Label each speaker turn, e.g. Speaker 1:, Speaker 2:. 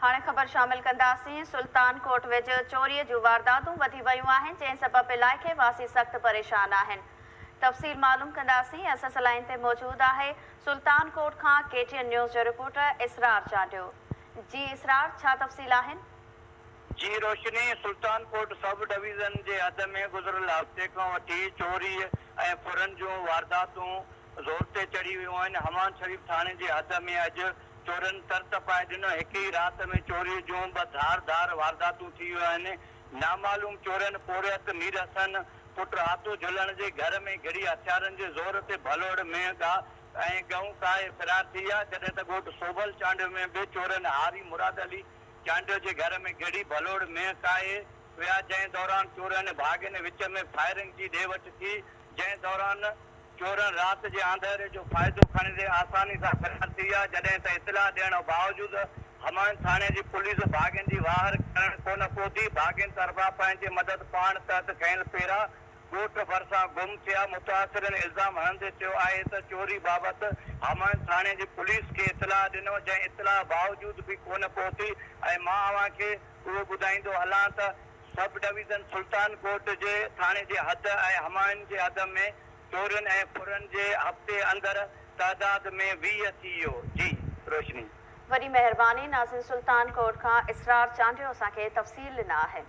Speaker 1: هاڻي خبر شامل ڪنداسين، سلطان ڪوٽ ويجهو چوري جون وارداتون وڌي ويون آهن، جنهن سبب علائقي واسي سخت پريشان آهن. تفصيل معلوم ڪنداسين، اسان سان لائين تي موجود آهي سلطان ڪوٽ کان ڪي ٽي اين نيوز جو رپورٽر اسرار چانڊيو. جي اسرار ڇا تفصيل آهن؟
Speaker 2: جي روشني، سلطان ڪوٽ سب ڊويزن جي حد ۾ گذريل هفتي کان وٺي چوري ۽ ڦرن جون وارداتون زور تي چڙهي ويون آهن، حمان شريف ٿاڻي جي حد ۾ اڄ چورن تر تپائي ڏنو، هڪ ئي رات ۾ چوري جون ٻه ڌار ڌار وارداتون ٿي ويون آهن، نامعلوم چورن پورهيت مير حسن پٽ آتو جهلڻ جي گهر ۾ گهڙي هٿيارن جي زور تي ڀلوڙ مينهن ڳاهه ۽ ڳئون ڪاهي فرار ٿي ويا، جڏهن ته ڳوٺ صوبل چانڊيو ۾ به چورن هاري مراد علي چانڊيو جي گهر ۾ گهڙي ڀلوڙ مينهن ڪاهي ويا، جنهن دوران چورن ڀاڳين وچ ۾ فائرنگ جي ڏي وٺ ٿي، جنهن دوران چورن رات جي آنڌهري جو فائدو کڻندي آساني سان فرار ٿي ويا، جڏهن ته اطلاع ڏيڻ باوجود همايون ٿاڻي جي پوليس ڀاڳين جي واهر ڪرڻ ڪونه پهتي، ڀاڳين طرفان پنهنجي مدد پاڻ تحت کنيل پيرا ڳوٺ ڀرسان گم ٿيا، متاثرين الزام هڻندي چيو آهي ته چوري بابت همايون ٿاڻي جي پوليس کي اطلاع ڏنو، جنهن اطلاع باوجود به ڪونه پهتي ۽ مان اوهان کي اهو ٻڌائيندو هلان ته سب ڊويزن سلطان ڪوٽ جي ٿاڻي جي حد ۽ همايون جي حد ۾ چورين ۽ ڦرن جي هفتي اندر تعداد ۾ 20 ٿي ويو. جي روشني.
Speaker 1: وڏي مهرباني ناظرين سلطان ڪوٽ کان اسرار چانڊيو اسان کي تفصيل ڏنا آهن.